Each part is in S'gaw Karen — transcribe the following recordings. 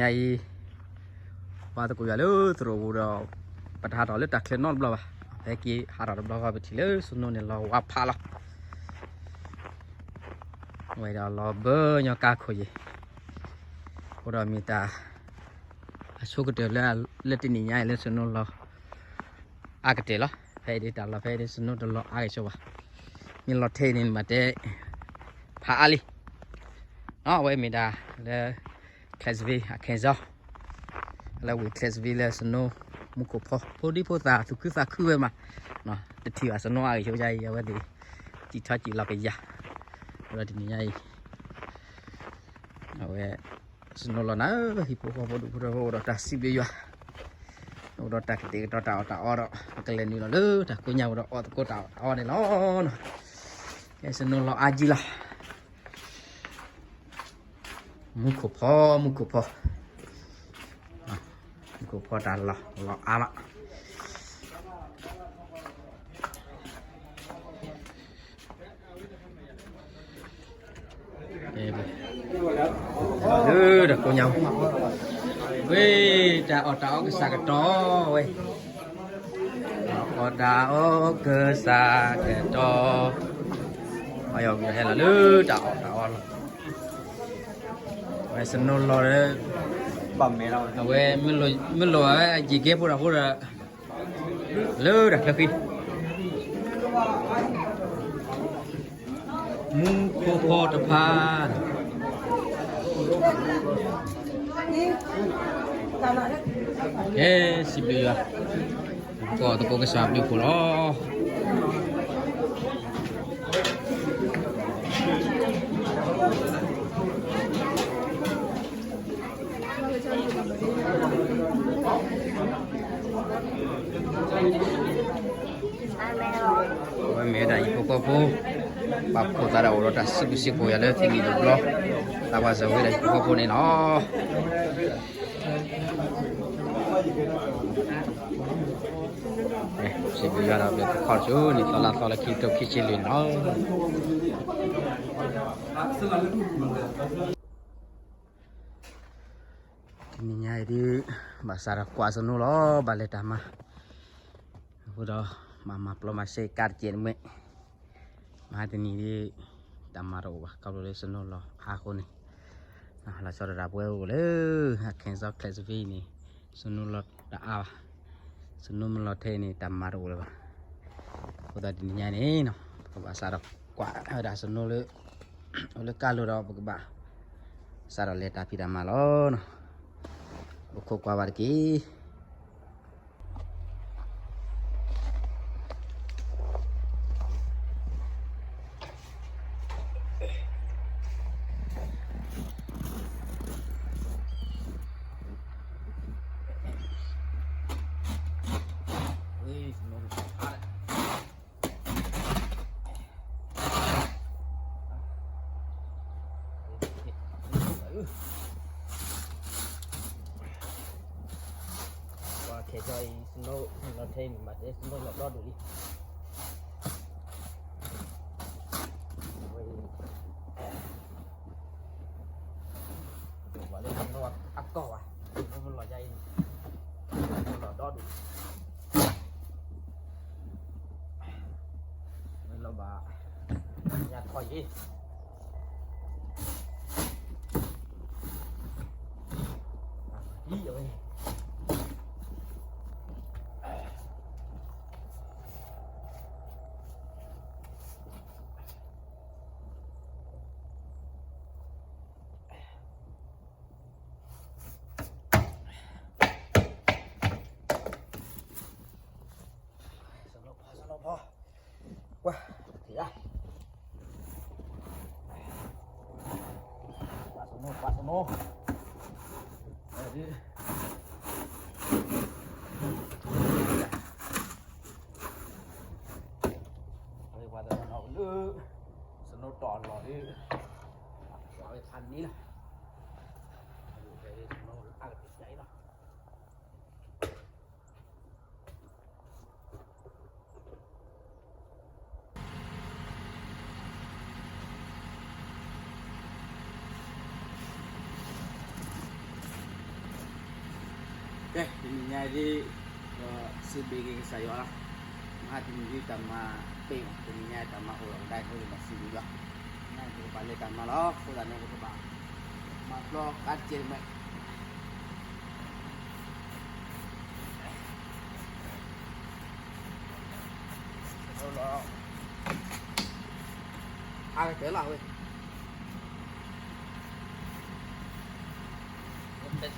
ညါအံၤ ပှၤသကိးယွၤလၢသရိာ်ပူၤဒီး ပတဟးထီၣ်လၢတၢ်ချၢနီတဘျီဘၣ်. ဖဲက့ၤဟးထီၣ်တဘျီဃီ ပထံၣ်လၢ snow န့ၣ်လီၤဝါဖးလီၤ. ဝဲဒီးလီၤဘၢညီကါခိၣ်ယံၤ, အဃိဒီးမ့ၢ်တၢ်အဆိကတၢၢ်လၢ လၢတနံၤညါအံၤလၢ snow လီၤ အါကတၢၢ်လီၤ. ဖဲအံၤဒ်တၢ်လီၢ်ဖဲအံၤဒ် snow တလီၤအါက့ၤဆိဘၣ်. မ့ၢ်လီၤထဲအံၤန့ၣ် မ့ၢ်တဲ ဖးအါလံ. အဝဲမ့ၢ်ဒၣ်လၢ Clarksville, Arkansas, လၢဝ့ၢ် Clarksville လၢ snow မူခိၣ်ဖီ ဖိဒံဖိသၣ်သူၣ်ခုသးခုဝဲမး, တထံၣ်ဘၣ် snow အါက့ၤဆိယါအံၤ အဝဲသ့ၣ် တံၢ်ထီကံၣ်လီၤကယၤ, အဃိဒီးတနံၤညါအံၤ အဝဲ snow လီၤနၤဧၢ, ဟံၣ်ဖိဃီဖိဒူၣ်ဖိထၢဖိအိၣ်ဒီးတၢ်စံးဘျုးယွၤ, အိၣ်ဒီးတၢ်ကတဲာ်ကတီၤတၢ်အီၣ်တၢ်အီဒီး ပကလဲၤနုာ်လီၤလၢတၢ်ကိးညါပူၤဒီးအီၣ်သကိးတၢ်အီၣ်တၢ်အီန့ၣ်လီၤ. ကဲ snow လီၤအါက့ၤလီၤ. မူခိၣ်ဖီ မူခိၣ်ဖီ, မူခိၣ်ဖီတၢ်လီၢ် လီၤအါမး. လၢတၢ်ကိးညါပူၤ, ဝဲ တၢ်အီၣ်တၢ်အီကစၢ်ကတီၤဝဲ, တၢ်အီၣ်တၢ်အီကစၢ်ကတီၤ, အီၣ်ယီၤဝံၤဟဲလီၤလၢတၢ်အီၣ်တၢ်အီလီၤ. ဝဲ snow လီၤဒီး အဝဲ မ့ၢ်လီၤဝဲအယံာ်ကဲဖိတၢ်ဖိဒီး လၢတၢ်ချၢဃံ မူခိၣ်ဖီတဖၣ်န့ၣ် ကဲ စံးဘျုးယွၤ, ကီၢ်သကိးကစၢ်ဘျုးဖှိၣ်လီၤ. အဝဲမ့ၢ်ဝဲဒၣ်ဟံၣ်ဖိဃီဖိ, ပာ်ဖှိၣ်သးဒီးအိၣ်ဒီးတၢ်စံးဘျုးစံးဖှိၣ်ယွၤလၢတနံၤတဘျီ, သးပှၢ်စၢၤဝဲဒၣ်ဟံၣ်ဖိဃီဖိန့ၣ်လီၤ. စံးဘျုးယွၤဒီးပခီၣ်ဆိန့ၣ် သီလါသီလၢခံကထိခံဆံလွံၢ်န့ၣ်လီၤ. တနံၤညါအံၤဒ် ဘၣ်စးထီၣ်ကွၢ် snow လီၤ ဘၣ်လဲၤတၢ်မၤ, အဃိဒီး ဘၣ်မၤပျီမၤစဲကါတကဲးတမှဲ, မဟါတနံၤဒ် တၢ်မၤတအိၣ်ဘၣ် ခီဖျိလၢ snow လီၤအါအဃိန့ၣ်, လီၤဆီဒၣ်တၢ်ပဝဲအိၣ်လၢ Arkansas Clarksville န့ၣ် snow လီၤတအါဘၣ်, snow မ့ၢ်လီၤထဲအံၤန့ၣ် တၢ်မၤတအိၣ်လၢၤဘၣ်. အဃိသတးတနံၤညါန့ၣ် ပကဘၣ်စးထီၣ်ကွၢ်ဝဲဒၣ် snow လၢ အိၣ်လၢကါလိၤဒီး ပကဘၣ်စးထီၣ်လဲၤတၢ်ဖံးတၢ်မၤလီၤ. အိၣ်ခိးကွၢ်ဘၣ်တက့ၢ်. ပှၤခဲကီအံၤ snow လီၤထဲအံၤ မ့ၢ်ဘၣ်တဲ snow လီၤဒီဒူၣ်လံ. ပှၤလၢ snow အကီၢ်ဘၣ် snow မ့ၢ်လီၤယါအံၤန့ၣ် လီၤဒီဒူၣ် မ့ၢ်လီၤဘၣ် ညါခီယံၤ အံၤအဝဲကွၢ် ထံၣ်ဧါ ပာ်စနိ ပာ်စနိ အဝဲပှၤတနီၤလၢ စနိတီၢ်အလီၢ်ဒီး ပှၤဝဲဖးန့ၣ်လီၤ စနိအါကတၢၢ်အံၤလီၤ. တနံၤညါအံၤ ဒီးစံးဘျုးက့ၤကစၢ်ယွၤလီၤ. မဟါတနံၤဒ်တၢ်မၤပ့ၢ်မး, တနံၤညါတၢ်မၤအိၣ်ဒီးကဒါအဃိ ပစံးဘျုးယွၤ. နပကဘၣ်လဲၤတၢ်မၤလီၤ. အဃိသတးန့ၣ် ပကဘၣ်မၤပျီကါတကဲးမဲာ် အါကတၢၢ်လီၤဝဲ,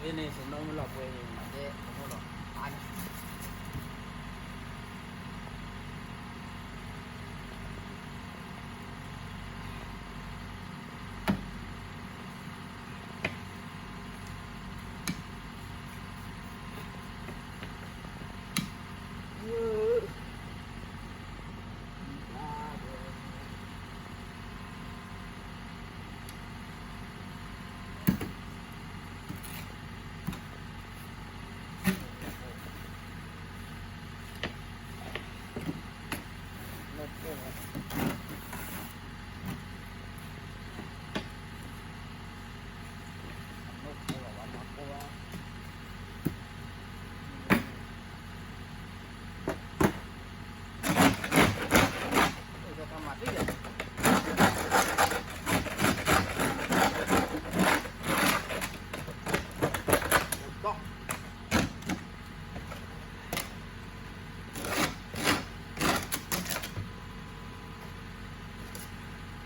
တဲစ့န့ၣ် စနီၣ်မ့ၢ်လီၤပှဲၤန့ၣ် မၤတဲကမိၣ်လီၤအါန့ၣ်. မၤကပိာ်လ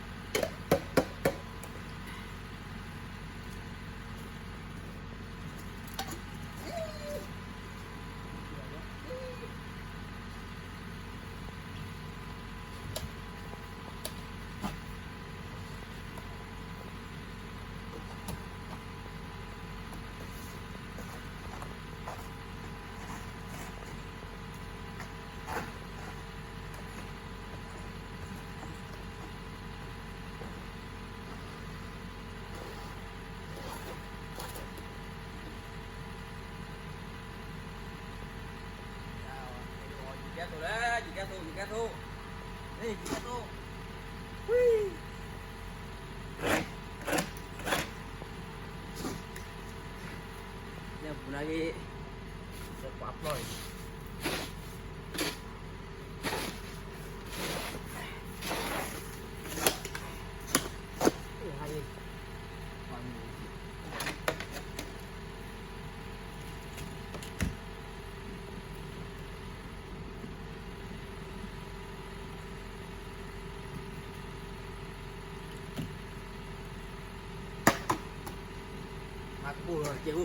ီၤတကဲးဖိ ဝ့ၢ်, တနီၤလီၤပှဲၤဒီးကါဘ့ၣ်လီၤပှဲၤကၠီ,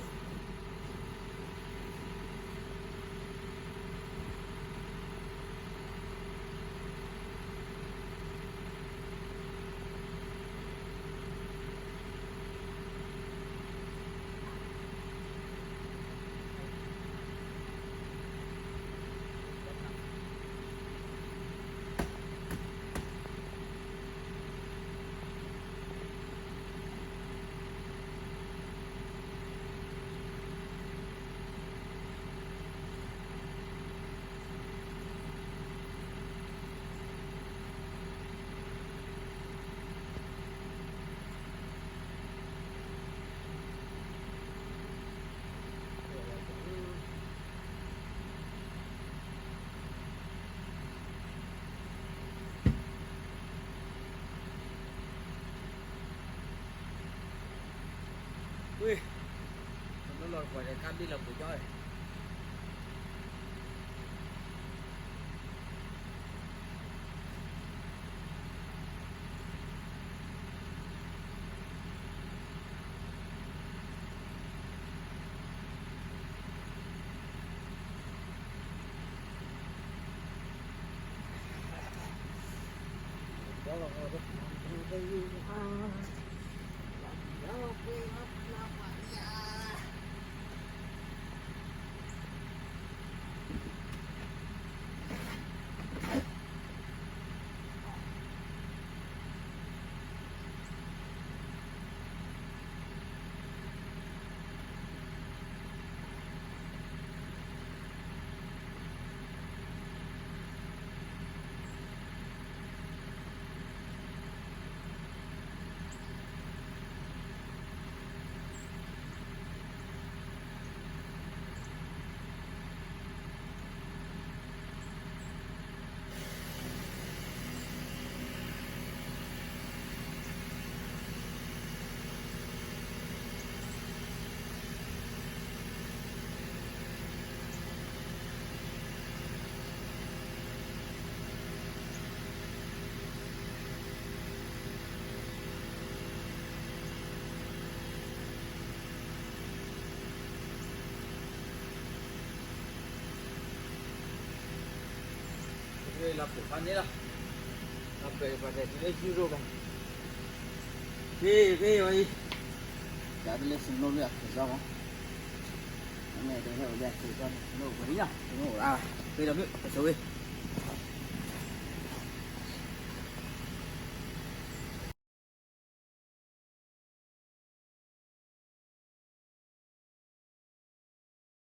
လီၤပှဲၤဖးန့ၣ်လီၤ, လီၤပှဲၤပှဲၤဒီးတုၤလၢယူရိပူၤ, ဖ့ဖ့ဝဲအံၤ, တၢ်တလၢစနိလၢအခိၣ်စီမး, အမ့ၢ်တဟဲအိၣ်လၢအခိၣ်စီန့ၣ် စနိပှဲၤလံနီၤ, စနိအိၣ်အါ, ဖ့ဒီးဖ့ ပဆိၣ်ဂ့ၤ